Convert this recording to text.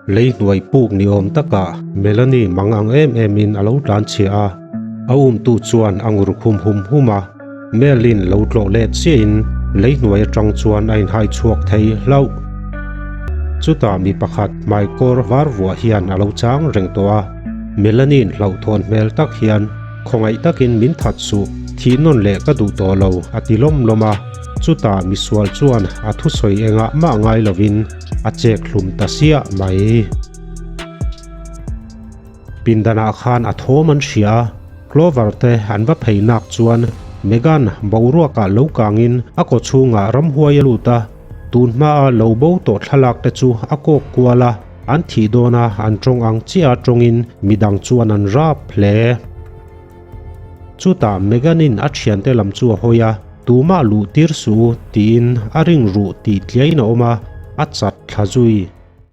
Lei hnuai puk ni awm takah Melanie mang ang em emin a lo tlan chhia a, a umtu chuan a ngur khum hum hum a. Melin lo tlawh let chiahin lei hnuai atang chuan a inhai chhuak thei hlauh. Chutah mi pakhat hmaikawr var vuah hian a lo chang reng tawh a, Melanie-in hlauhthawn hmel tak hian khawngaih takin min that suh, thih nawn leh ka duh tawh lo a ti lawm lawm a. Chutah misual chuan a thusawi engah mah ngai lovin a chek hlum ta siah mai. Pindanah khan a thawm an hria a, Clover te an va phei nak chuan Megan boruakah lo kangin a kaw chhungah ramhuai a lut a, tun hmaa lo bo tawh thlalak te chu a kawk kual a, an thih dawna an tawng ang chiah a tawngin midang chuan an rap hle. Chutah Megan-in a thiante lam chu a hawi a, Tumah luh tir suh u tiin a ring ruh tih tliain a awm a, a chat thla zui.